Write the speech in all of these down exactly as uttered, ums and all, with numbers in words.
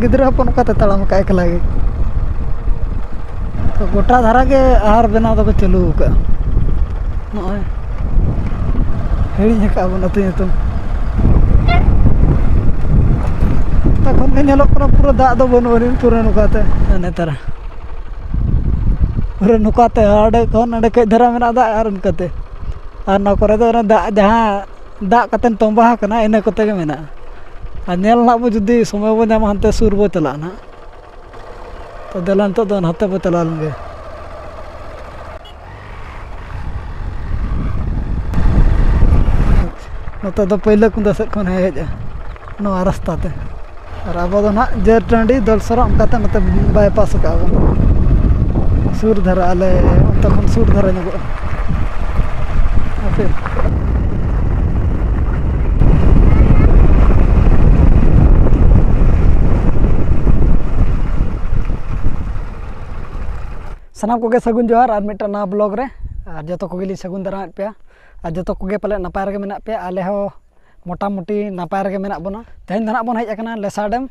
ᱜᱤᱫᱽᱨᱟᱹ ᱦᱚᱯᱚᱱ ᱚᱠᱟᱛᱮ ᱛᱟᱲᱟᱢ ᱟᱠᱟᱫ ᱮᱠᱞᱟ ᱜᱮ? ᱛᱚ ᱜᱚᱴᱟ ᱫᱷᱟᱨᱟ ᱜᱮ ᱟᱦᱟᱨ ᱵᱮᱱᱟᱣ ᱫᱚᱠᱚ ᱪᱟᱹᱞᱩ ᱟᱠᱟᱫᱼᱟ᱾ ᱱᱚᱜᱼᱚᱭ ᱦᱤᱲᱤᱧ ᱟᱠᱟᱫ ᱵᱚᱱ ᱟᱹᱛᱩ ᱧᱩᱛᱩᱢ᱾ ᱛᱚᱠᱷᱚᱱ ᱜᱮ ᱧᱮᱞᱚᱜ ᱠᱟᱱᱟ ᱯᱩᱨᱟᱹ ᱫᱟᱜ ᱫᱚ ᱵᱟᱹᱱᱩᱜ ᱟᱹᱱᱤᱡ ᱯᱩᱨᱟᱹ ᱱᱚᱝᱠᱟᱛᱮ᱾ ᱱᱮᱛᱟᱨ ᱯᱩᱨᱟᱹ ᱱᱚᱝᱠᱟᱛᱮ ᱦᱟᱸᱰᱮ ᱠᱷᱚᱱ ᱱᱚᱸᱰᱮ ᱠᱟᱹᱡ ᱫᱷᱟᱨᱟ ᱢᱮᱱᱟᱜᱼᱟ ᱫᱟᱜ, ᱟᱨ ᱚᱱᱠᱟᱛᱮ᱾ ᱟᱨ ᱱᱚᱣᱟ ᱠᱚᱨᱮ ᱫᱚ ᱚᱱᱟ ᱫᱟᱜ ᱡᱟᱦᱟᱸ ᱫᱟᱜ ᱠᱟᱛᱮ ᱛᱚᱸᱵᱟ ᱟᱠᱟᱱᱟ, ᱤᱱᱟᱹ ᱠᱚᱛᱮ ᱜᱮ ᱢᱮᱱᱟᱜᱼᱟ᱾ ᱟᱨ ᱧᱮᱞ ᱱᱟᱜ ᱵᱚ ᱡᱩᱫᱤ ᱥᱚᱢᱚᱭ ᱵᱚ ᱧᱟᱢᱟ, ᱦᱟᱱᱛᱮ ᱥᱩᱨ ᱵᱚ ᱪᱟᱞᱟᱜᱼᱟ ᱱᱟᱜ᱾ ᱛᱚ ᱫᱮᱞᱟ, ᱱᱤᱛᱚᱜ ᱫᱚ ᱱᱟᱛᱮ ᱵᱚ ᱪᱟᱞᱟᱣ ᱞᱮᱱ ᱜᱮ᱾ ᱱᱚᱛᱮ ᱫᱚ ᱯᱟᱹᱭᱞᱟᱹ ᱠᱩᱸᱫᱟᱹ ᱥᱮᱫ ᱠᱷᱚᱱ ᱦᱮᱡ ᱱᱚᱣᱟ ᱨᱟᱥᱛᱟ ᱛᱮ᱾ ᱟᱨ ᱟᱵᱚ ᱫᱚ ᱱᱟᱜ ᱡᱮᱨ ᱴᱟᱺᱰᱤ ᱫᱚᱞᱥᱚᱨᱟ ᱚᱱᱠᱟᱛᱮ ᱱᱚᱛᱮ ᱵᱟᱭᱯᱟᱥ ᱟᱠᱟᱫ ᱵᱚᱱ᱾ ᱥᱩᱨ ᱫᱷᱟᱨᱟ, ᱟᱞᱮ ᱚᱱᱛᱮ ᱠᱷᱚᱱ ᱥᱩᱨ ᱫᱷᱟᱨᱟ ᱧᱚᱜᱚᱜᱼᱟ᱾ ᱦᱮᱸ ᱥᱮ᱾ ᱥᱟᱱᱟᱢ ᱠᱚᱜᱮ ᱥᱟᱹᱜᱩᱱ ᱡᱚᱦᱟᱨ ᱟᱨ ᱢᱤᱫᱴᱟᱝ ᱱᱟᱣᱟ ᱵᱞᱚᱜ ᱨᱮ᱾ ᱟᱨ ᱡᱚᱛᱚ ᱠᱚᱜᱮ ᱞᱤᱧ ᱥᱟᱹᱜᱩᱱ ᱫᱟᱨᱟᱢᱮᱫ ᱯᱮᱭᱟ᱾ ᱟᱨ ᱡᱚᱛᱚ ᱠᱚᱜᱮ ᱯᱟᱞᱮ ᱱᱟᱯᱟᱭ ᱨᱮᱜᱮ ᱢᱮᱱᱟᱜ ᱯᱮᱭᱟ, ᱟᱞᱮ ᱦᱚᱸ ᱢᱚᱴᱟᱢᱩᱴᱤ ᱱᱟᱯᱟᱭ ᱨᱮᱜᱮ ᱢᱮᱱᱟᱜ ᱵᱚᱱᱟ᱾ ᱛᱮᱦᱮᱧ ᱫᱚ ᱱᱟᱜ ᱵᱚᱱ ᱦᱮᱡ ᱟᱠᱟᱱᱟ ᱞᱮᱥᱟ ᱰᱮᱢ,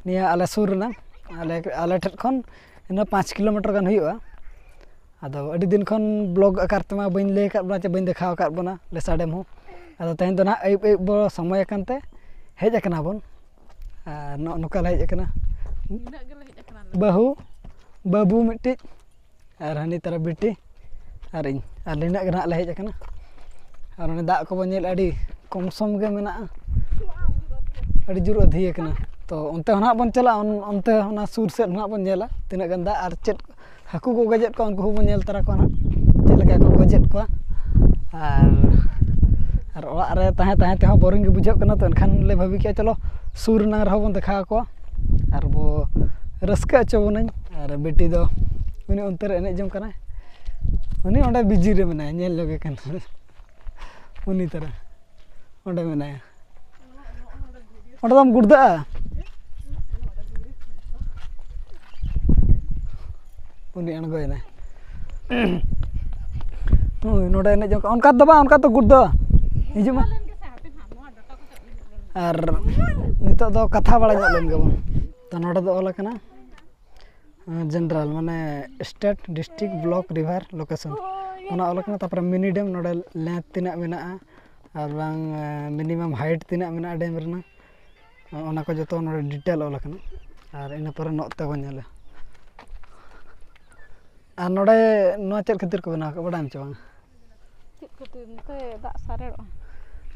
ᱱᱤᱭᱟᱹ ᱟᱞᱮ ᱥᱩᱨ ᱨᱮᱱᱟᱜ, ᱟᱞᱮ, ᱟᱞᱮ ᱴᱷᱮᱱ ᱠᱷᱚᱱ ᱤᱱᱟᱹ ᱯᱟᱸᱪ ᱠᱤᱞᱳᱢᱤᱴᱟᱨ ᱜᱟᱱ ᱦᱩᱭᱩᱜᱼᱟ᱾ ᱟᱫᱚ ᱟᱹᱰᱤ ᱫᱤᱱ ᱠᱷᱚᱱ ᱵᱞᱚᱜ ᱟᱠᱟᱨ ᱛᱮᱢᱟ ᱵᱟᱹᱧ ᱞᱟᱹᱭ ᱟᱠᱟᱫ ᱵᱚᱱᱟ ᱪᱮ ᱵᱟᱹᱧ ᱫᱮᱠᱷᱟᱣ ᱟᱠᱟᱫ ᱵᱚᱱᱟ ᱞᱮᱥᱟ ᱰᱮᱢ ᱦᱚᱸ᱾ ᱟᱫᱚ ᱛᱮᱦᱮᱧ ᱫᱚ ᱱᱟᱦᱟᱜ ᱟᱹᱭᱩᱵ ᱟᱹᱭᱩᱵ ᱵᱚ ᱥᱚᱢᱚᱭ ᱟᱠᱟᱱ ᱛᱮ ᱦᱮᱡ ᱟᱠᱟᱱᱟ ᱵᱚᱱ᱾ ᱟᱨ ᱱᱚᱜᱼᱚ ᱱᱚᱝᱠᱟ ᱞᱮ ᱦᱮᱡ ᱟᱠᱟᱱᱟ᱾ ᱱᱤᱱᱟᱹᱜ ᱜᱮᱞᱮ ᱦᱮᱡ ᱟᱠᱟᱱᱟ᱾ ᱵᱟᱹᱦᱩ, ᱵᱟᱹᱵᱩ ᱢᱤᱫᱴᱤᱡ, ᱟᱨ ᱦᱟᱹᱱᱤ ᱛᱟᱨᱟ ᱵᱤᱴᱤ, ᱟᱨ ᱤᱧ, ᱟᱨ ᱱᱤᱱᱟᱹᱜ ᱜᱮ ᱱᱟᱦᱟᱜ ᱞᱮ ᱦᱮᱡ ᱟᱠᱟᱱᱟ᱾ ᱟᱨ ᱚᱱᱮ ᱫᱟᱜ ᱠᱚᱵᱚᱱ ᱧᱮᱞ, ᱟᱹᱰᱤ ᱠᱚᱢ ᱥᱚᱢ ᱜᱮ ᱢᱮᱱᱟᱜᱼᱟ, ᱟᱹᱰᱤ ᱡᱳᱨ ᱟᱹᱫᱷᱤ ᱟᱠᱟᱱᱟ᱾ ᱛᱚ ᱚᱱᱛᱮ ᱦᱚᱸ ᱱᱟᱦᱟᱜ ᱵᱚᱱ ᱪᱟᱞᱟᱜᱼᱟ, ᱚᱱ-, ᱚᱱᱛᱮ ᱦᱚᱸ ᱚᱱᱟ ᱥᱩᱨ ᱥᱮᱫ ᱦᱚᱸ ᱱᱟᱦᱟᱜ ᱵᱚᱱ ᱧᱮᱞᱟ ᱛᱤᱱᱟᱹᱜ ᱜᱟᱱ ᱫᱟᱜ ᱟᱨ ᱪᱮᱫ ᱦᱟᱹᱠᱩ ᱠᱚ ᱜᱚᱡᱮᱫ ᱠᱚᱣᱟ, ᱩᱱᱠᱩ ᱦᱚᱸᱵᱚᱱ ᱧᱮᱞ ᱛᱟᱨᱟ ᱠᱚᱣᱟ ᱱᱟᱦᱟᱜ, ᱪᱮᱫ ᱞᱮᱠᱟ ᱠᱚ ᱜᱚᱡᱮᱫ ᱠᱚᱣᱟ᱾ ᱟᱨ, ᱟᱨ ᱚᱲᱟᱜ ᱨᱮ ᱛᱟᱦᱮᱸ ᱛᱟᱦᱮᱸ ᱛᱮᱦᱚᱸ ᱵᱳᱨᱤᱝ ᱜᱮ ᱵᱩᱡᱷᱟᱹᱜ ᱠᱟᱱᱟ, ᱛᱚ ᱮᱱᱠᱷᱟᱱ ᱞᱮ ᱵᱷᱟᱹᱵᱤ ᱠᱮᱜᱼᱟ, ᱪᱚᱞᱚ ᱥᱩᱨ ᱨᱮᱱᱟᱝ ᱨᱮᱦᱚᱸ ᱵᱚᱱ ᱫᱮᱠᱷᱟᱣ ᱟᱠᱚᱣᱟ ᱟᱨ ᱵᱚ ᱨᱟᱹᱥᱠᱟᱹ ᱦᱚᱪᱚ ᱵᱚᱱᱟᱹᱧ᱾ ᱟᱨ ᱵᱤᱴᱤ ᱫᱚ ᱩᱱᱤ ᱚᱱᱛᱮ ᱨᱮ ᱮᱱᱮᱡ ᱡᱚᱝ ᱠᱟᱱᱟᱭ, ᱩᱱᱤ ᱚᱸᱰᱮ ᱵᱤᱡᱤ ᱨᱮ ᱢᱮᱱᱟᱭᱟ, ᱧᱮᱞ ᱧᱚᱜᱮ ᱠᱟᱱᱟ᱾ ᱩᱱᱤ ᱛᱟᱨᱟ ᱚᱸᱰᱮ ᱢᱮᱱᱟᱭᱟ᱾ ᱚᱸᱰᱮ ᱫᱚᱢ ᱜᱩᱲᱫᱟᱹᱜᱼᱟ? ᱩᱱᱤ ᱟᱬᱜᱚᱭᱮᱱᱟᱭ᱾ ᱦᱳᱭ, ᱱᱚᱰᱮ ᱮᱱᱮᱡ ᱡᱚᱝ ᱠᱟᱱᱟ᱾ ᱚᱱᱠᱟ ᱫᱚ ᱵᱟᱝ, ᱚᱱᱠᱟ ᱫᱚ ᱜᱩᱲᱫᱟᱹ᱾ ᱦᱤᱡᱩᱜ ᱢᱟ᱾ ᱟᱨ ᱱᱤᱛᱚᱜ ᱫᱚ ᱠᱟᱛᱷᱟ ᱵᱟᱲᱟ ᱧᱚᱜ ᱞᱮᱱ ᱜᱮᱵᱚᱱ᱾ ᱛᱚ ᱱᱚᱰᱮ ᱫᱚ ᱚᱞ ᱟᱠᱟᱱᱟ ᱡᱮᱱᱟᱨᱮᱞ, ᱢᱟᱱᱮ ᱥᱴᱮᱴ, ᱰᱤᱥᱴᱨᱤᱠᱴ, ᱵᱞᱚᱠ, ᱨᱤᱵᱷᱟᱨ, ᱞᱳᱠᱮᱥᱚᱱ, ᱚᱱᱟ ᱚᱞ ᱟᱠᱟᱱᱟ᱾ ᱛᱟᱨᱯᱚᱨᱮ ᱢᱤᱱᱤ ᱰᱮᱢ, ᱱᱚᱰᱮ ᱞᱮᱱᱛᱷ ᱛᱤᱱᱟᱹᱜ ᱢᱮᱱᱟᱜᱼᱟ ᱟᱨ ᱵᱟᱝ ᱢᱤᱱᱤᱢᱟᱢ ᱦᱟᱭᱤᱴ ᱛᱤᱱᱟᱹᱜ ᱢᱮᱱᱟᱜᱼᱟ ᱰᱮᱢ ᱨᱮᱱᱟᱜ, ᱚᱱᱟ ᱠᱚ ᱡᱚᱛᱚ ᱱᱚᱰᱮ ᱰᱤᱴᱮᱞ ᱚᱞ ᱟᱠᱟᱱᱟ᱾ ᱟᱨ ᱤᱱᱟᱹ ᱯᱚᱨᱮ ᱱᱚᱛᱮ ᱵᱚᱱ ᱧᱮᱞᱟ᱾ ᱟᱨ ᱱᱚᱰᱮ ᱱᱚᱣᱟ ᱪᱮᱫ ᱠᱷᱟᱹᱛᱤᱨ ᱠᱚ ᱵᱮᱱᱟᱣ ᱟᱠᱟᱫ, ᱵᱟᱰᱟᱭᱟᱢ ᱪᱮ ᱵᱟᱝ? ᱪᱮᱫ ᱠᱷᱟᱹᱛᱤᱨ ᱱᱚᱛᱮ ᱫᱟᱜ ᱥᱟᱨᱮᱲᱚᱜᱼᱟ?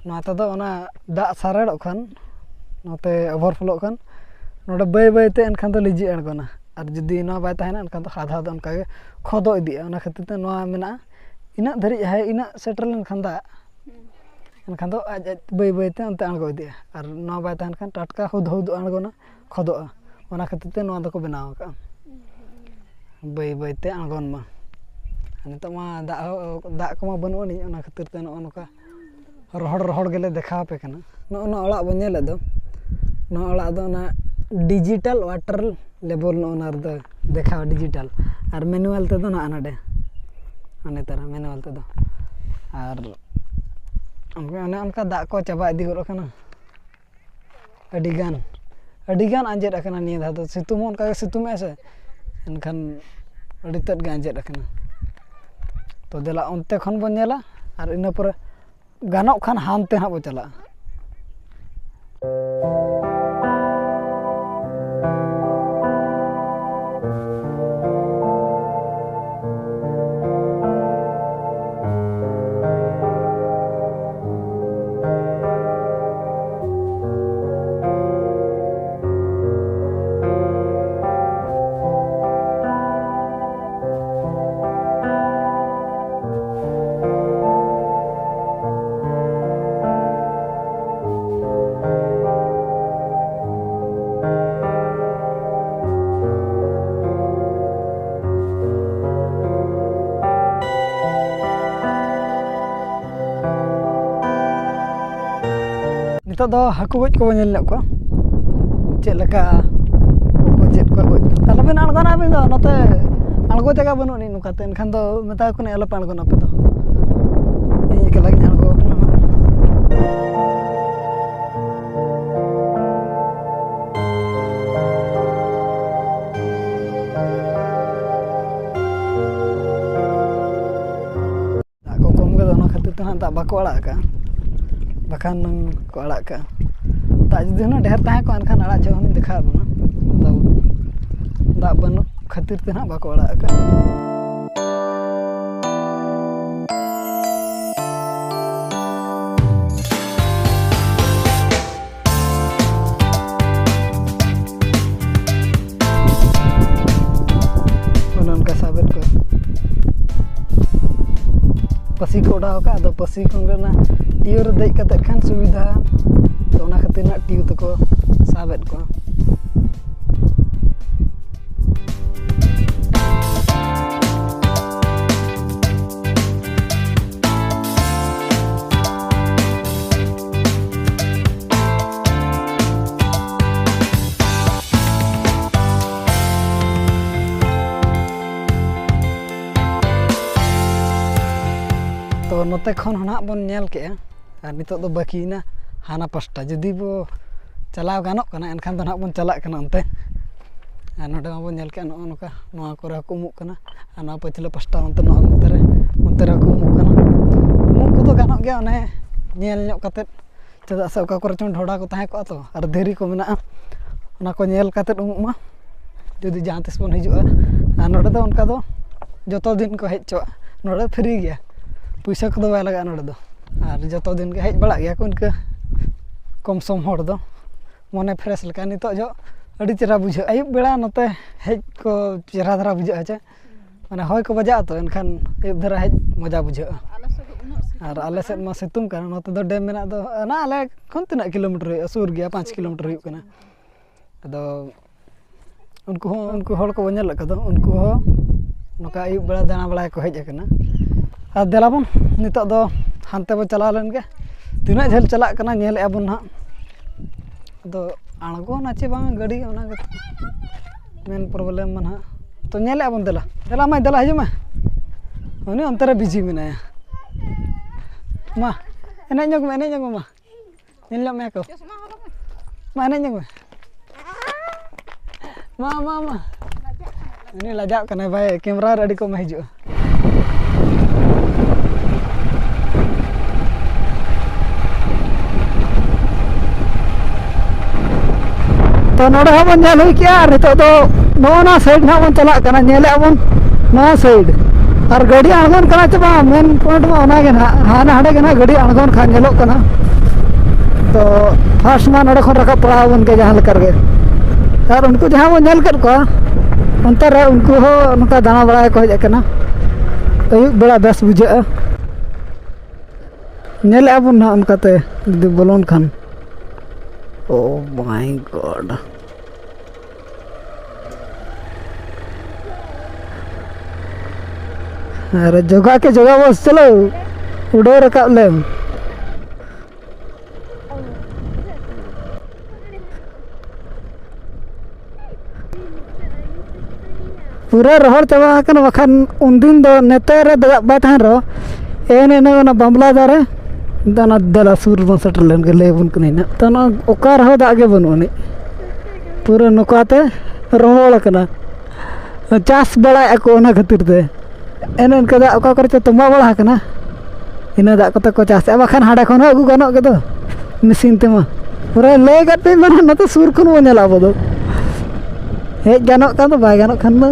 ᱱᱚᱣᱟ ᱛᱮᱫᱚ ᱚᱱᱟ ᱫᱟᱜ ᱥᱟᱨᱮᱲᱚᱜ ᱠᱷᱟᱱ, ᱱᱚᱛᱮ ᱳᱵᱷᱟᱨᱯᱷᱞᱳᱜ ᱠᱷᱟᱱ, ᱱᱚᱰᱮ ᱵᱟᱹᱭ ᱵᱟᱹᱭᱛᱮ ᱮᱱᱠᱷᱟᱱ ᱫᱚ ᱞᱤᱸᱡᱤ ᱟᱬᱜᱚᱱᱟ᱾ ᱟᱨ ᱡᱩᱫᱤ ᱱᱚᱣᱟ ᱵᱟᱭ ᱛᱟᱦᱮᱱᱟ, ᱮᱱᱠᱷᱟᱱ ᱫᱚ ᱦᱟᱫ ᱦᱟᱫ ᱚᱱᱠᱟᱜᱮ ᱠᱷᱚᱫᱚ ᱤᱫᱤᱜᱼᱟ᱾ ᱚᱱᱟ ᱠᱷᱟᱹᱛᱤᱨ ᱛᱮ ᱱᱚᱣᱟ ᱢᱮᱱᱟᱜᱼᱟ, ᱤᱱᱟᱹᱜ ᱫᱷᱟᱹᱨᱤᱡ ᱦᱟᱭ, ᱤᱱᱟᱹᱜ ᱥᱮᱴᱮᱨ ᱞᱮᱱᱠᱷᱟᱱ ᱫᱟᱜ, ᱮᱱᱠᱷᱟᱱ ᱫᱚ ᱟᱡ ᱟᱡ ᱵᱟᱹᱭ ᱵᱟᱹᱭᱛᱮ ᱚᱱᱛᱮ ᱟᱬᱜᱚ ᱤᱫᱤᱜᱼᱟ᱾ ᱟᱨ ᱱᱚᱣᱟ ᱵᱟᱭ ᱛᱟᱦᱮᱱ ᱠᱷᱟᱱ ᱴᱟᱴᱠᱟ ᱦᱩᱫ ᱦᱩᱫ ᱟᱬᱜᱚᱱᱟ, ᱠᱷᱚᱫᱚᱜᱼᱟ᱾ ᱚᱱᱟ ᱠᱷᱟᱹᱛᱤᱨ ᱛᱮ ᱱᱚᱣᱟ ᱫᱚᱠᱚ ᱵᱮᱱᱟᱣ ᱟᱠᱟᱫᱼᱟ, ᱵᱟᱹᱭ ᱵᱟᱹᱭᱛᱮ ᱟᱬᱜᱚᱱ ᱢᱟ᱾ ᱟᱨ ᱱᱤᱛᱚᱜ ᱢᱟ ᱫᱟᱜ ᱦᱚᱸ, ᱫᱟᱜ ᱠᱚᱢᱟ ᱵᱟᱹᱱᱩᱜ ᱟᱹᱱᱤᱡ, ᱚᱱᱟ ᱠᱷᱟᱹᱛᱤᱨ ᱛᱮ ᱱᱚᱜᱼᱚ ᱱᱚᱝᱠᱟ ᱨᱚᱦᱚᱲ ᱨᱚᱦᱚᱲ ᱜᱮᱞᱮ ᱫᱮᱠᱷᱟᱣ ᱟᱯᱮ ᱠᱟᱱᱟ᱾ ᱱᱚᱜᱼᱚ ᱱᱚᱣᱟ ᱚᱲᱟᱜ ᱵᱚᱱ ᱧᱮᱞᱮᱫ ᱫᱚ, ᱱᱚᱣᱟ ᱚᱲᱟᱜ ᱫᱚ ᱚᱱᱟ ᱰᱤᱡᱤᱴᱟᱞ ᱣᱟᱴᱟᱨ ᱞᱮᱵᱮᱞ, ᱱᱚᱜᱼᱚ ᱱᱚᱣᱟ ᱨᱮᱫᱚ ᱫᱮᱠᱷᱟᱣᱟ ᱰᱤᱡᱤᱴᱟᱞ, ᱟᱨ ᱢᱮᱱᱩᱣᱟᱞ ᱛᱮᱫᱚ ᱱᱚᱜᱼᱚ ᱱᱚᱰᱮ, ᱚᱱᱮ ᱛᱟᱨᱟ ᱢᱮᱱᱩᱣᱟᱞ ᱛᱮᱫᱚ᱾ ᱟᱨ ᱚᱱᱮ ᱚᱱᱠᱟ ᱫᱟᱜ ᱠᱚ ᱪᱟᱵᱟ ᱤᱫᱤ ᱜᱚᱫ ᱟᱠᱟᱱᱟ᱾ ᱟᱹᱰᱤᱜᱟᱱ, ᱟᱹᱰᱤᱜᱟᱱ ᱟᱸᱡᱮᱫ ᱟᱠᱟᱱᱟ ᱱᱤᱭᱟᱹ ᱫᱷᱟᱣ ᱫᱚ᱾ ᱥᱤᱛᱩᱝ ᱦᱚᱸ ᱚᱱᱠᱟᱜᱮ ᱥᱤᱛᱩᱝ ᱮᱫᱟᱭ ᱥᱮ, ᱮᱱᱠᱷᱟᱱ ᱟᱹᱰᱤ ᱛᱮᱫ ᱜᱮ ᱟᱸᱡᱮᱫ ᱟᱠᱟᱱᱟ᱾ ᱛᱚ ᱫᱮᱞᱟ ᱚᱱᱛᱮ ᱠᱷᱚᱱ ᱵᱚᱱ ᱧᱮᱞᱟ, ᱟᱨ ᱤᱱᱟᱹ ᱯᱚᱨᱮ ᱜᱟᱱᱚᱜ ᱠᱷᱟᱱ ᱦᱟᱱᱛᱮ ᱦᱟᱸᱜ ᱵᱚ ᱪᱟᱞᱟᱜᱼᱟ᱾ ᱱᱤᱛᱚᱜ ᱫᱚ ᱦᱟᱹᱠᱩ ᱜᱚᱡ ᱠᱚᱵᱚᱱ ᱧᱮᱞ ᱧᱚᱜ ᱠᱚᱣᱟ, ᱪᱮᱫ ᱞᱮᱠᱟ ᱠᱚ ᱪᱮᱫ ᱠᱚ ᱜᱚᱡ᱾ ᱟᱞᱚᱵᱮᱱ ᱟᱬᱜᱚᱱᱟ ᱟᱹᱵᱤᱱ ᱫᱚ, ᱱᱚᱛᱮ ᱟᱬᱜᱚ ᱡᱟᱭᱜᱟ ᱵᱟᱹᱱᱩᱜ ᱟᱹᱱᱤᱡ ᱱᱚᱝᱠᱟᱛᱮ, ᱮᱱᱠᱷᱟᱱ ᱫᱚ ᱢᱮᱛᱟ ᱠᱚ ᱠᱟᱹᱱᱟᱹᱧ ᱟᱞᱚᱯᱮ ᱟᱬᱜᱚᱱᱟ ᱟᱯᱮ ᱫᱚ᱾ ᱤᱧ ᱮᱠᱞᱟ ᱜᱤᱧ ᱟᱬᱜᱚ ᱟᱠᱟᱱᱟ ᱦᱟᱸᱜ᱾ ᱵᱟᱠᱚ ᱟᱲᱟᱜ ᱟᱠᱟᱫᱼᱟ, ᱵᱟᱠᱷᱟᱱ ᱠᱚ ᱟᱲᱟᱜ ᱠᱟᱜᱼᱟ᱾ ᱫᱟᱜ ᱡᱩᱫᱤ ᱦᱩᱱᱟᱹᱝ ᱰᱷᱮᱨ ᱛᱟᱦᱮᱸ ᱠᱚᱜᱼᱟ, ᱮᱱᱠᱷᱟᱱ ᱟᱲᱟᱜ ᱡᱚᱦᱚᱜ ᱦᱚᱸᱧ ᱫᱮᱠᱷᱟᱣ ᱵᱚᱱᱟ᱾ ᱟᱫᱚ ᱫᱟᱜ ᱵᱟᱹᱱᱩᱜ ᱠᱷᱟᱹᱛᱤᱨ ᱛᱮ ᱱᱟᱦᱟᱜ ᱵᱟᱠᱚ ᱟᱲᱟᱜ ᱟᱠᱟᱫᱼᱟ᱾ ᱚᱱᱮ ᱚᱱᱠᱟ ᱥᱟᱵᱮᱫ ᱠᱚᱣᱟ᱾ ᱯᱟᱹᱥᱤ ᱠᱚ ᱚᱰᱟᱣ ᱟᱠᱟᱫ, ᱟᱫᱚ ᱯᱟᱹᱥᱤ ᱠᱷᱚᱱ ᱜᱮ ᱚᱱᱟ ᱴᱤᱭᱩ ᱨᱮ ᱫᱮᱡ ᱠᱟᱛᱮᱫ ᱠᱷᱟᱱ ᱥᱩᱵᱤᱫᱷᱟ, ᱛᱚ ᱚᱱᱟ ᱠᱷᱟᱹᱛᱤᱨ ᱱᱟᱜ ᱴᱤᱭᱩ ᱛᱮᱠᱚ ᱥᱟᱵᱮᱫ ᱠᱚᱣᱟ᱾ ᱛᱚ ᱱᱚᱛᱮ ᱠᱷᱚᱱ ᱦᱚᱸ ᱱᱟᱦᱟᱜ ᱵᱚᱱ ᱧᱮᱞ ᱠᱮᱜᱼᱟ, ᱟᱨ ᱱᱤᱛᱚᱜ ᱫᱚ ᱵᱟᱹᱠᱤᱭᱮᱱᱟ ᱦᱟᱱᱟ ᱯᱟᱥᱴᱟ᱾ ᱡᱩᱫᱤ ᱵᱚ ᱪᱟᱞᱟᱣ ᱜᱟᱱᱚᱜ ᱠᱟᱱᱟ, ᱮᱱᱠᱷᱟᱱ ᱫᱚ ᱱᱟᱦᱟᱜ ᱵᱚᱱ ᱪᱟᱞᱟᱜ ᱠᱟᱱᱟ ᱚᱱᱛᱮ᱾ ᱟᱨ ᱱᱚᱰᱮ ᱢᱟᱵᱚᱱ ᱧᱮᱞ ᱠᱮᱜᱼᱟ, ᱱᱚᱜᱼᱚ ᱱᱚᱝᱠᱟ ᱱᱚᱣᱟ ᱠᱚᱨᱮ ᱦᱚᱸᱠᱚ ᱩᱢᱩᱜ ᱠᱟᱱᱟ᱾ ᱟᱨ ᱱᱚᱣᱟ ᱯᱟᱹᱪᱷᱞᱟᱹ ᱯᱟᱥᱴᱟ ᱚᱱᱛᱮ, ᱱᱚᱣᱟ ᱱᱚᱛᱮ ᱨᱮ, ᱚᱱᱛᱮ ᱨᱮᱦᱚᱸ ᱠᱚ ᱩᱢᱩᱜ ᱠᱟᱱᱟ᱾ ᱩᱢᱩᱜ ᱠᱚᱫᱚ ᱜᱟᱱᱚᱜ ᱜᱮᱭᱟ, ᱚᱱᱮ ᱧᱮᱞ ᱧᱚᱜ ᱠᱟᱛᱮᱫ, ᱪᱮᱫᱟᱜ ᱥᱮ ᱚᱠᱟ ᱠᱚᱨᱮ ᱪᱚᱝ ᱰᱷᱚᱰᱟ ᱠᱚ ᱛᱟᱦᱮᱸ ᱠᱚᱜᱼᱟ ᱛᱚ, ᱟᱨ ᱫᱷᱤᱨᱤ ᱠᱚ ᱢᱮᱱᱟᱜᱼᱟ, ᱚᱱᱟ ᱠᱚ ᱧᱮᱞ ᱠᱟᱛᱮᱫ ᱩᱢᱩᱜ ᱢᱟ, ᱡᱩᱫᱤ ᱡᱟᱦᱟᱸ ᱛᱤᱥ ᱵᱚᱱ ᱦᱤᱡᱩᱜᱼᱟ᱾ ᱟᱨ ᱱᱚᱰᱮ ᱫᱚ ᱚᱱᱠᱟ ᱫᱚ ᱡᱚᱛᱚ ᱫᱤᱱ ᱠᱚ ᱦᱮᱡ ᱦᱚᱪᱚᱣᱟᱜᱼᱟ᱾ ᱱᱚᱰᱮ ᱯᱷᱨᱤ ᱜᱮᱭᱟ, ᱯᱩᱭᱥᱟᱹ ᱠᱚᱫᱚ ᱵᱟᱭ ᱞᱟᱜᱟᱜᱼᱟ ᱱᱚᱰᱮ ᱫᱚ᱾ ᱟᱨ ᱡᱚᱛᱚ ᱫᱤᱱ ᱜᱮ ᱦᱮᱡ ᱵᱟᱲᱟᱜ ᱜᱮᱭᱟ ᱠᱚ ᱤᱱᱠᱟᱹ ᱠᱚᱢ ᱥᱚᱢ ᱦᱚᱲ ᱫᱚ, ᱢᱚᱱᱮ ᱯᱷᱨᱮᱥ ᱞᱮᱠᱟ᱾ ᱱᱤᱛᱚᱜ ᱡᱚᱦᱚᱜ ᱟᱹᱰᱤ ᱪᱮᱦᱨᱟ ᱵᱩᱡᱷᱟᱹᱜᱼᱟ, ᱟᱹᱭᱩᱵ ᱵᱮᱲᱟ ᱱᱚᱛᱮ ᱦᱮᱡ ᱠᱚ ᱪᱮᱦᱨᱟ ᱫᱷᱟᱨᱟ ᱵᱩᱡᱷᱟᱹᱜᱼᱟ ᱪᱮ, ᱢᱟᱱᱮ ᱦᱚᱭ ᱠᱚ ᱵᱟᱡᱟᱜᱼᱟ ᱛᱚ, ᱮᱱᱠᱷᱟᱱ ᱟᱹᱭᱩᱵ ᱫᱷᱟᱨᱟ ᱦᱮᱡ ᱢᱚᱡᱟ ᱵᱩᱡᱷᱟᱹᱜᱼᱟ᱾ ᱟᱞᱮ ᱥᱮᱫ ᱫᱚ ᱩᱱᱟᱹᱜ ᱥᱤᱛᱩᱝ ᱟᱨ ᱟᱞᱮ ᱥᱮᱫ ᱠᱟᱱᱟ᱾ ᱢᱟ ᱥᱤᱛᱩᱝ ᱠᱟᱱᱟ, ᱱᱚᱛᱮ ᱫᱚ ᱰᱮᱢ ᱢᱮᱱᱟᱜ ᱫᱚ, ᱚᱱᱟ ᱟᱞᱮ ᱠᱷᱚᱱ ᱛᱤᱱᱟᱹᱜ ᱠᱤᱞᱳᱢᱤᱴᱟᱨ ᱦᱩᱭᱩᱜᱼᱟ? ᱥᱩᱨ ᱜᱮᱭᱟ, ᱯᱟᱸᱪ ᱠᱤᱞᱳᱢᱤᱴᱟᱨ ᱦᱩᱭᱩᱜ ᱠᱟᱱᱟ᱾ ᱟᱫᱚ ᱩᱱᱠᱩ ᱦᱚᱸ, ᱩᱱᱠᱩ ᱦᱚᱲ ᱠᱚᱵᱚᱱ ᱧᱮᱞᱮᱫ ᱠᱚᱫᱚ, ᱩᱱᱠᱩ ᱦᱚᱸ ᱱᱚᱝᱠᱟ ᱟᱹᱭᱩᱵ ᱵᱮᱲᱟ ᱫᱟᱬᱟ ᱵᱟᱲᱟᱭ ᱠᱚ ᱦᱮᱡ ᱟᱠᱟᱱᱟ᱾ ᱟᱨ ᱫᱮᱞᱟ ᱵᱚᱱ ᱱᱤᱛᱚᱜ ᱫᱚ ᱦᱟᱱᱛᱮ ᱵᱚᱱ ᱪᱟᱞᱟᱣ ᱞᱮᱱ ᱜᱮ, ᱛᱤᱱᱟᱹᱜ ᱡᱷᱟᱹᱞ ᱪᱟᱞᱟᱜ ᱠᱟᱱᱟ ᱧᱮᱞᱮᱫᱼᱟ ᱵᱚᱱ ᱱᱟᱦᱟᱜ᱾ ᱟᱫᱚ ᱟᱬᱜᱚᱱᱟ ᱪᱮ ᱵᱟᱝ ᱜᱟᱹᱰᱤ, ᱚᱱᱟ ᱜᱮ ᱢᱮᱱ ᱯᱨᱚᱵᱞᱮᱢ ᱢᱟ ᱱᱟᱦᱟᱜ᱾ ᱛᱚ ᱧᱮᱞᱮᱫᱼᱟ ᱵᱚᱱ, ᱫᱮᱞᱟ, ᱫᱮᱞᱟ ᱢᱟᱹᱭ, ᱫᱮᱞᱟ ᱦᱤᱡᱩᱜ ᱢᱮ᱾ ᱩᱱᱤ ᱚᱱᱛᱮ ᱨᱮ ᱵᱤᱡᱤ ᱢᱮᱱᱟᱭᱟ᱾ ᱢᱟ ᱮᱱᱮᱡ ᱧᱚᱜ ᱢᱮ, ᱮᱱᱮᱡ ᱧᱚᱜ ᱢᱮ ᱢᱟ᱾ ᱧᱮᱞ ᱧᱚᱜ ᱢᱮᱭᱟ ᱠᱚ᱾ ᱢᱟ ᱮᱱᱮᱡ ᱧᱚᱜ ᱢᱮ᱾ ᱢᱟ, ᱢᱟ, ᱢᱟ᱾ ᱩᱱᱤ ᱞᱟᱡᱟᱜ ᱠᱟᱱᱟᱭ ᱵᱷᱟᱭ, ᱠᱮᱢᱨᱟ ᱨᱮ ᱟᱹᱰᱤ ᱠᱚᱢᱮ ᱦᱤᱡᱩᱜᱼᱟ᱾ ᱛᱚ, ᱱᱚᱰᱮ ᱦᱚᱸ ᱵᱚᱱ ᱧᱮᱞ ᱦᱩᱭ ᱠᱮᱜᱼᱟ᱾ ᱟᱨ ᱱᱤᱛᱚᱜ ᱫᱚ ᱱᱚᱜᱼᱚ ᱱᱚᱣᱟ ᱥᱟᱭᱤᱰ ᱱᱟᱦᱟᱜ ᱵᱚᱱ ᱪᱟᱞᱟᱜ ᱠᱟᱱᱟ, ᱧᱮᱞᱮᱜᱼᱟ ᱵᱚᱱ ᱱᱚᱣᱟ ᱥᱟᱭᱤᱰ᱾ ᱟᱨ ᱜᱟᱹᱰᱤ ᱟᱬᱜᱚᱱ ᱠᱟᱱᱟ ᱪᱮ ᱵᱟᱝ, ᱢᱮᱱ ᱯᱚᱭᱮᱱᱴ ᱢᱟ ᱚᱱᱟ ᱜᱮ ᱱᱟᱦᱟᱜ, ᱦᱟᱱᱟ ᱦᱟᱸᱰᱮ ᱜᱮ ᱱᱟᱦᱟᱜ ᱜᱟᱹᱰᱤ ᱟᱬᱜᱚᱱ ᱠᱷᱟᱱ ᱧᱮᱞᱚᱜ ᱠᱟᱱᱟ᱾ ᱛᱚ, ᱯᱷᱟᱥᱴ ᱢᱟ ᱱᱚᱰᱮ ᱠᱷᱚᱱ ᱨᱟᱠᱟᱵ ᱯᱟᱲᱟᱣ ᱟᱵᱚᱱ ᱜᱮ ᱡᱟᱦᱟᱸ ᱞᱮᱠᱟ ᱨᱮᱜᱮ᱾ ᱟᱨ ᱩᱱᱠᱩ ᱡᱟᱦᱟᱸ ᱵᱚᱱ ᱧᱮᱞ ᱠᱮᱫ ᱠᱚᱣᱟ, ᱚᱱᱛᱮ ᱨᱮ ᱩᱱᱠᱩ ᱦᱚᱸ ᱱᱚᱝᱠᱟ ᱫᱟᱬᱟ ᱵᱟᱲᱟᱭ ᱠᱚ ᱦᱮᱡ ᱟᱠᱟᱱᱟ᱾ ᱟᱹᱭᱩᱵ ᱵᱮᱲᱟ ᱵᱮᱥ ᱵᱩᱡᱷᱟᱹᱜᱼᱟ᱾ ᱧᱮᱞᱮᱜᱼᱟ ᱵᱚᱱ ᱱᱟᱦᱟᱜ ᱚᱱᱠᱟᱛᱮ ᱡᱩᱫᱤ ᱵᱚᱞᱚᱱ ᱠᱷᱟᱱ᱾ Oh my God. ᱟᱨ ᱡᱚᱜᱟ ᱠᱮ ᱡᱚᱜᱟ ᱵᱚᱥ, ᱪᱚᱞᱚ ᱩᱰᱟᱹᱣ ᱨᱟᱠᱟᱵ ᱞᱮᱢ᱾ ᱯᱩᱨᱟᱹ ᱨᱚᱦᱚᱲ ᱪᱟᱵᱟ ᱟᱠᱟᱱᱟ, ᱵᱟᱠᱷᱟᱱ ᱩᱱᱫᱤᱱ ᱫᱚ ᱱᱮᱛᱟᱨ ᱨᱮ ᱫᱟᱜ ᱵᱟᱭ ᱛᱟᱦᱮᱱ ᱨᱮᱦᱚᱸ, ᱮᱱ ᱮᱱᱮ ᱚᱱᱟ ᱵᱟᱢᱞᱟ ᱫᱟᱨᱮ, ᱫᱟᱱᱟ ᱫᱮᱞᱟ ᱥᱩᱨ ᱵᱚᱱ ᱥᱮᱴᱮᱨ ᱞᱮᱱ ᱜᱮ, ᱞᱟᱹᱭ ᱟᱵᱚᱱ ᱠᱟᱹᱱᱟᱹᱧ ᱱᱟᱜ᱾ ᱛᱚ, ᱱᱚᱣᱟ ᱚᱠᱟ ᱨᱮᱦᱚᱸ ᱫᱟᱜ ᱜᱮ ᱵᱟᱹᱱᱩᱜ ᱟᱹᱱᱤᱡ, ᱯᱩᱨᱟᱹ ᱱᱚᱝᱠᱟᱛᱮ ᱨᱚᱦᱚᱲ ᱟᱠᱟᱱᱟ᱾ ᱪᱟᱥ ᱵᱟᱲᱟᱭᱮᱫᱼᱟ ᱠᱚ ᱚᱱᱟ ᱠᱷᱟᱹᱛᱤᱨ ᱛᱮ᱾ ᱮᱱᱮ ᱤᱱᱠᱟᱹ ᱫᱟᱜ ᱚᱠᱟ ᱠᱚᱨᱮ ᱪᱚ ᱛᱚᱸᱵᱟ ᱵᱟᱲᱟ ᱟᱠᱟᱱᱟ, ᱤᱱᱟᱹ ᱫᱟᱜ ᱠᱚᱛᱮ ᱠᱚ ᱪᱟᱥᱮᱫᱼᱟ, ᱵᱟᱠᱷᱟᱱ ᱦᱟᱸᱰᱮ ᱠᱷᱚᱱ ᱦᱚᱸ ᱟᱹᱜᱩ ᱜᱟᱱᱚᱜ ᱜᱮᱫᱚ ᱢᱮᱥᱤᱱ ᱛᱮᱢᱟ᱾ ᱯᱩᱨᱟᱹ ᱞᱟᱹᱭ ᱠᱟᱛᱮ ᱢᱮᱱᱟ, ᱱᱚᱛᱮ ᱥᱩᱨ ᱠᱷᱚᱱ ᱵᱚᱱ ᱧᱮᱞᱟ ᱟᱵᱚ ᱫᱚ᱾ ᱦᱮᱡ ᱜᱟᱱᱚᱜ ᱠᱷᱟᱱ ᱫᱚ, ᱵᱟᱭ ᱜᱟᱱᱚᱜ ᱠᱷᱟᱱ ᱫᱚ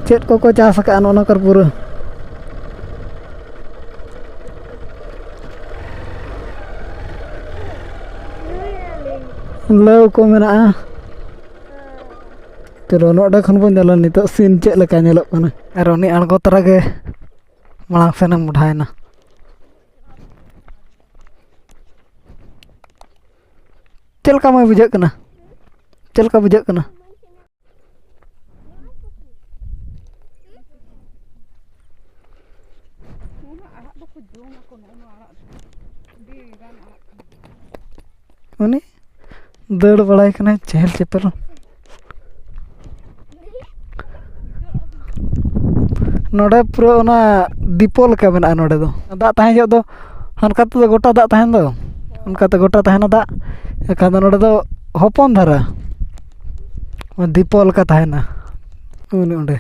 ᱪᱮᱫ ᱠᱚᱠᱚ ᱪᱟᱥ ᱟᱠᱟᱫᱼᱟ ᱱᱚᱜᱼᱚ ᱱᱚᱣᱟ ᱠᱚᱨᱮ ᱯᱩᱨᱟᱹ᱾ ᱞᱟᱹᱣ ᱠᱚ ᱢᱮᱱᱟᱜᱼᱟ᱾ ᱪᱚᱞᱚ, ᱱᱚᱰᱮ ᱠᱷᱚᱱ ᱵᱚᱱ ᱧᱮᱞᱟ ᱱᱤᱛᱚᱜ ᱥᱤᱱ ᱪᱮᱫ ᱞᱮᱠᱟ ᱧᱮᱞᱚᱜ ᱠᱟᱱᱟ᱾ ᱟᱨ ᱩᱱᱤ ᱟᱬᱜᱚ ᱛᱚᱨᱟ ᱜᱮ ᱢᱟᱲᱟᱝ ᱥᱮᱱᱮ ᱢᱚᱰᱷᱟᱭᱮᱱᱟ᱾ ᱪᱮᱫ ᱞᱮᱠᱟ ᱢᱟᱹᱭ ᱵᱩᱡᱷᱟᱹᱜ ᱠᱟᱱᱟ? ᱪᱮᱫ ᱞᱮᱠᱟ ᱵᱩᱡᱷᱟᱹᱜ ᱠᱟᱱᱟ? ᱩᱱᱤ ᱫᱟᱹᱲ ᱵᱟᱲᱟᱭ ᱠᱟᱱᱟᱭ ᱪᱮᱦᱮᱞ ᱪᱮᱯᱮᱞ᱾ ᱱᱚᱰᱮ ᱯᱩᱨᱟᱹ ᱚᱱᱟ ᱫᱤᱯᱚ ᱞᱮᱠᱟ ᱢᱮᱱᱟᱜᱼᱟ ᱱᱚᱰᱮ ᱫᱚ᱾ ᱫᱟᱜ ᱛᱟᱦᱮᱸ ᱡᱚᱦᱚᱜ ᱫᱚ ᱦᱟᱱᱠᱟ ᱛᱮᱫᱚ ᱜᱚᱴᱟ ᱫᱟᱜ ᱛᱟᱦᱮᱱ ᱫᱚ, ᱚᱱᱠᱟᱛᱮ ᱜᱚᱴᱟ ᱛᱟᱦᱮᱱᱟ ᱫᱟᱜ᱾ ᱮᱱᱠᱷᱟᱱ ᱫᱚ ᱱᱚᱰᱮ ᱫᱚ ᱦᱚᱯᱚᱱ ᱫᱷᱟᱨᱟ ᱫᱤᱯᱚ ᱞᱮᱠᱟ ᱛᱟᱦᱮᱱᱟ᱾ ᱩᱱᱤ ᱚᱸᱰᱮ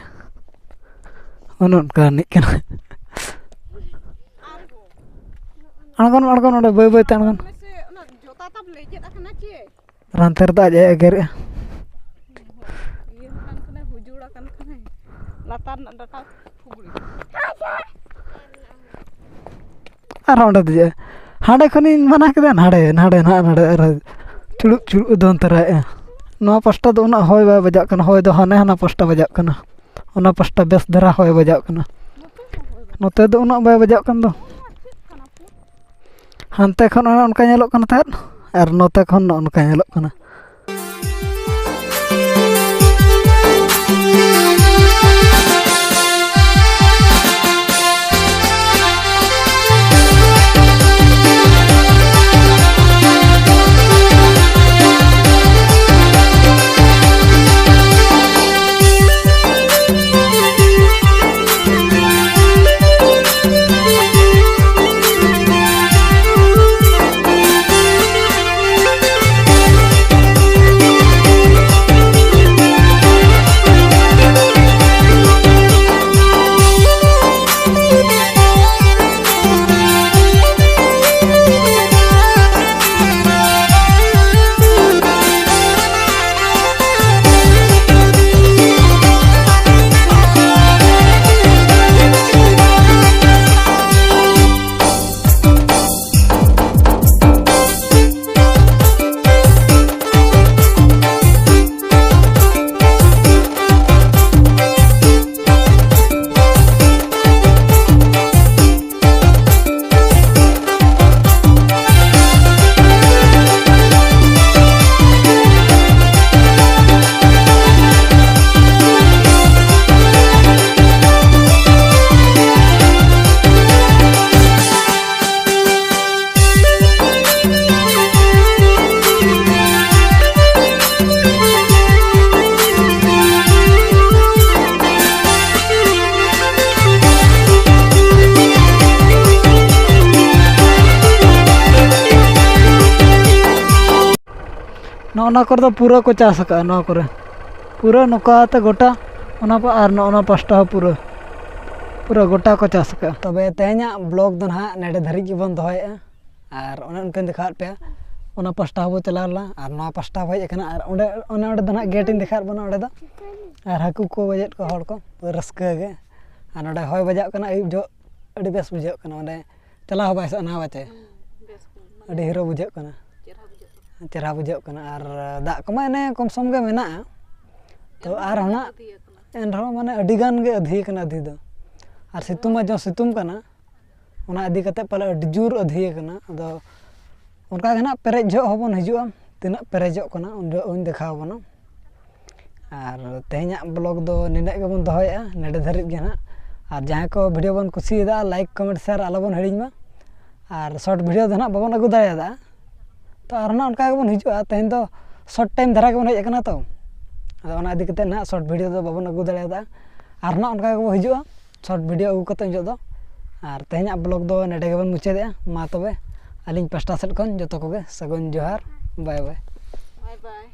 ᱚᱱᱮ ᱚᱱᱠᱟ ᱨᱤᱱᱤᱡ ᱠᱟᱱᱟ᱾ ᱟᱬᱜᱚᱱ, ᱟᱬᱜᱚᱱ, ᱚᱸᱰᱮ ᱵᱟᱹᱭ ᱵᱟᱹᱭ ᱛᱮ ᱟᱬᱜᱚᱱ᱾ ᱞᱮᱸᱡᱮᱫ ᱟᱠᱟᱱᱟ ᱪᱮ? ᱟᱨ ᱦᱟᱱᱛᱮ ᱨᱮᱫᱚ ᱟᱡ ᱮ ᱮᱜᱮᱨᱮᱜᱼᱟ᱾ ᱤᱭᱟᱹ ᱟᱠᱟᱱ ᱠᱷᱟᱱᱮ, ᱦᱩᱡᱩᱲ ᱟᱠᱟᱱ ᱠᱷᱟᱱᱮ, ᱞᱟᱛᱟᱨ ᱨᱮᱱᱟᱜ ᱰᱟᱴᱟ ᱯᱷᱩᱜᱲᱤ᱾ ᱟᱨᱦᱚᱸ ᱚᱸᱰᱮ ᱫᱮᱡᱚᱜᱼᱟ᱾ ᱦᱟᱸᱰᱮ ᱠᱷᱚᱱᱤᱧ ᱢᱟᱱᱟ ᱠᱮᱫᱟ, ᱱᱟᱰᱮ, ᱱᱟᱰᱮ, ᱱᱟᱦᱟᱜ ᱱᱟᱰᱮ, ᱟᱨ ᱪᱩᱲᱩᱵ ᱪᱩᱲᱩᱵ ᱮ ᱫᱚᱱ ᱛᱚᱨᱟᱭᱮᱜᱼᱟ᱾ ᱱᱚᱣᱟ ᱯᱟᱥᱴᱟ ᱫᱚ ᱩᱱᱟᱹᱜ ᱦᱚᱭ ᱵᱟᱭ ᱵᱟᱡᱟᱜ ᱠᱟᱱᱟ, ᱦᱚᱭ ᱫᱚ ᱦᱟᱱᱮ ᱦᱟᱱᱟ ᱯᱟᱥᱴᱟ ᱵᱟᱡᱟᱜ ᱠᱟᱱᱟ, ᱚᱱᱟ ᱯᱟᱥᱴᱟ ᱵᱮᱥ ᱫᱷᱟᱨᱟ ᱦᱚᱭ ᱵᱟᱡᱟᱜ ᱠᱟᱱᱟ᱾ ᱱᱚᱛᱮ ᱫᱚ ᱩᱱᱟᱹᱜ ᱵᱟᱭ ᱵᱟᱡᱟᱜ ᱠᱟᱱ ᱫᱚ᱾ ᱦᱟᱱᱛᱮ ᱠᱷᱚᱱ ᱚᱱᱮ ᱚᱱᱠᱟ ᱧᱮᱞᱚᱜ ᱠᱟᱱᱟ ᱛᱟᱦᱮᱸᱫ, ᱟᱨ ᱱᱚᱛᱮ ᱠᱷᱚᱱ ᱱᱚᱜᱼᱚ ᱱᱚᱝᱠᱟ ᱧᱮᱞᱚᱜ ᱠᱟᱱᱟ᱾ ᱱᱚᱜᱼᱚ ᱱᱚᱣᱟ ᱠᱚᱨᱮ ᱫᱚ ᱯᱩᱨᱟᱹ ᱠᱚ ᱪᱟᱥ ᱟᱠᱟᱫᱼᱟ, ᱱᱚᱣᱟ ᱠᱚᱨᱮ ᱯᱩᱨᱟᱹ ᱱᱚᱝᱠᱟ ᱛᱮ ᱜᱚᱴᱟ, ᱚᱱᱟ ᱯᱟ-, ᱟᱨ ᱱᱚᱜᱼᱚ ᱱᱚᱣᱟ ᱯᱟᱥᱴᱟ ᱦᱚᱸ ᱯᱩᱨᱟᱹ, ᱯᱩᱨᱟᱹ ᱜᱚᱴᱟ ᱠᱚ ᱪᱟᱥ ᱟᱠᱟᱫᱼᱟ᱾ ᱛᱚᱵᱮ ᱛᱮᱦᱮᱧᱟᱜ vlog ᱫᱚ ᱱᱟᱦᱟᱜ ᱱᱮᱰᱮ ᱫᱷᱟᱹᱨᱤᱡ ᱜᱮᱵᱚᱱ ᱫᱚᱦᱚᱭᱮᱫᱼᱟ, ᱟᱨ ᱚᱱᱮ ᱚᱱᱠᱟᱧ ᱫᱮᱠᱷᱟᱣᱟᱫ ᱯᱮᱭᱟ᱾ ᱚᱱᱟ ᱯᱟᱥᱴᱟ ᱦᱚᱸᱵᱚ ᱪᱟᱞᱟᱣ ᱞᱮᱱᱟ ᱟᱨ ᱱᱚᱣᱟ ᱯᱟᱥᱴᱟ ᱦᱚᱸᱵᱚ ᱦᱮᱡ ᱟᱠᱟᱱᱟ᱾ ᱟᱨ ᱚᱸᱰᱮ, ᱚᱱᱮ ᱚᱸᱰᱮ ᱫᱚ ᱱᱟᱦᱟᱜ ᱜᱮᱴ ᱤᱧ ᱫᱮᱠᱷᱟᱣᱟᱫ ᱵᱚᱱᱟ ᱚᱸᱰᱮ ᱫᱚ᱾ ᱟᱨ ᱦᱟᱹᱠᱩ ᱠᱚ ᱜᱚᱡᱮᱫ ᱠᱚᱣᱟ ᱦᱚᱲ ᱠᱚ, ᱯᱩᱨᱟᱹ ᱨᱟᱹᱥᱠᱟᱹ ᱜᱮ᱾ ᱟᱨ ᱱᱚᱸᱰᱮ ᱦᱚᱭ ᱵᱟᱡᱟᱜ ᱠᱟᱱᱟ ᱟᱹᱭᱩᱵ ᱡᱚᱦᱚᱜ, ᱟᱹᱰᱤ ᱵᱮᱥ ᱵᱩᱡᱷᱟᱹᱜ ᱠᱟᱱᱟ᱾ ᱚᱸᱰᱮ ᱪᱟᱞᱟᱣ ᱦᱚᱸ ᱵᱟᱭ ᱥᱟᱱᱟᱣᱟ ᱪᱮ? ᱵᱮᱥ ᱠᱚ, ᱢᱟᱱᱮ ᱟᱹᱰᱤ ᱦᱤᱨᱳ ᱵᱩᱡᱷᱟᱹᱜ ᱠᱟᱱᱟ᱾ ᱪᱮᱦᱨᱟ ᱵᱩᱡᱷᱟᱹᱜ ᱠᱟᱱᱟ᱾ ᱪᱮᱦᱨᱟ ᱵᱩᱡᱷᱟᱹᱜ ᱠᱟᱱᱟ᱾ ᱟᱨ ᱫᱟᱜ ᱠᱚᱢᱟ ᱮᱱᱮ ᱠᱚᱢ ᱥᱚᱢ ᱜᱮ ᱢᱮᱱᱟᱜᱼᱟ, ᱛᱚ ᱮᱱᱦᱚᱸ ᱟᱨ ᱦᱚᱸ ᱱᱟᱜ ᱟᱹᱫᱷᱤ ᱟᱠᱟᱱᱟ᱾ ᱮᱱᱨᱮᱦᱚᱸ ᱢᱟᱱᱮ ᱟᱹᱰᱤ ᱜᱟᱱ ᱜᱮ ᱟᱹᱫᱷᱤ ᱠᱟᱱᱟ, ᱟᱹᱫᱷᱤ ᱫᱚ᱾ ᱟᱨ ᱥᱤᱛᱩᱝ ᱢᱟ ᱡᱚ ᱥᱤᱛᱩᱝ ᱠᱟᱱᱟ, ᱚᱱᱟ ᱤᱫᱤ ᱠᱟᱛᱮ ᱯᱟᱞᱮ ᱟᱹᱰᱤ ᱡᱳᱨ ᱟᱹᱫᱷᱤ ᱟᱠᱟᱱᱟ᱾ ᱟᱫᱚ ᱚᱱᱠᱟ ᱜᱮ ᱱᱟᱜ ᱯᱮᱨᱮᱡ ᱡᱚᱦᱚᱜ ᱦᱚᱸᱵᱚᱱ ᱦᱤᱡᱩᱜᱼᱟ, ᱛᱤᱱᱟᱹᱜ ᱯᱮᱨᱮᱡᱚᱜ ᱠᱟᱱᱟ ᱩᱱ ᱡᱚᱦᱚᱜ ᱤᱧ ᱫᱮᱠᱷᱟᱣ ᱟᱵᱚᱱᱟ᱾ ᱟᱨ ᱛᱮᱦᱮᱧᱟᱜ ᱵᱞᱚᱜ ᱫᱚ ᱱᱤᱱᱟᱹᱜ ᱜᱮᱵᱚᱱ ᱫᱚᱦᱚᱭᱮᱫᱼᱟ, ᱱᱚᱰᱮ ᱫᱷᱟᱹᱨᱤᱡ ᱜᱮ ᱱᱟᱜ᱾ ᱟᱨ ᱡᱟᱦᱟᱸᱭ ᱠᱚ ᱵᱷᱤᱰᱤᱭᱳ ᱵᱚᱱ ᱠᱩᱥᱤᱭᱟᱫᱟ, ᱞᱟᱭᱤᱠ, ᱠᱚᱢᱮᱱᱴ, ᱥᱮᱭᱟᱨ ᱟᱞᱚᱵᱚᱱ ᱦᱤᱲᱤᱧ ᱢᱟ᱾ ᱟᱨ ᱥᱚᱨᱴ ᱵᱷᱤᱰᱤᱭᱳ ᱫᱚ ᱱᱟᱜ ᱵᱟᱵᱚᱱ ᱟᱹᱜᱩ ᱫᱟᱲᱮᱭᱟᱫᱟ, ᱛᱚ ᱟᱨ ᱱᱟᱜ ᱚᱱᱠᱟ ᱜᱮᱵᱚᱱ ᱦᱤᱡᱩᱜᱼᱟ᱾ ᱛᱮᱦᱮᱧ ᱫᱚ ᱥᱚᱨᱴ ᱴᱟᱭᱤᱢ ᱫᱷᱟᱨᱟ ᱜᱮᱵᱚᱱ ᱦᱮᱡ ᱟᱠᱟᱱᱟ ᱛᱚ, ᱟᱫᱚ ᱚᱱᱟ ᱤᱫᱤ ᱠᱟᱛᱮ ᱱᱟᱜ ᱥᱚᱨᱴ ᱵᱷᱤᱰᱤᱭᱳ ᱫᱚ ᱵᱟᱵᱚᱱ ᱟᱹᱜᱩ ᱫᱟᱲᱮᱭᱟᱫᱟ᱾ ᱟᱨ ᱱᱟᱜ ᱚᱱᱠᱟ ᱜᱮᱵᱚᱱ ᱦᱤᱡᱩᱜᱼᱟ ᱥᱚᱨᱴ ᱵᱷᱤᱰᱤᱭᱳ ᱟᱹᱜᱩ ᱠᱟᱛᱮ ᱩᱱ ᱡᱚᱦᱚᱜ ᱫᱚ᱾ ᱟᱨ ᱛᱮᱦᱮᱧᱟᱜ ᱵᱞᱚᱜ ᱫᱚ ᱱᱚᱰᱮ ᱜᱮᱵᱚᱱ ᱢᱩᱪᱟᱹᱫᱮᱜᱼᱟ᱾ ᱢᱟ ᱛᱚᱵᱮ ᱟᱹᱞᱤᱧ ᱯᱟᱥᱴᱟ ᱥᱮᱫ ᱠᱷᱚᱱ ᱡᱚᱛᱚ ᱠᱚᱜᱮ ᱥᱟᱹᱜᱩᱱ ᱡᱚᱦᱟᱨ, ᱵᱟᱭ ᱵᱟᱭ᱾ ᱵᱟᱭ ᱵᱟᱭ᱾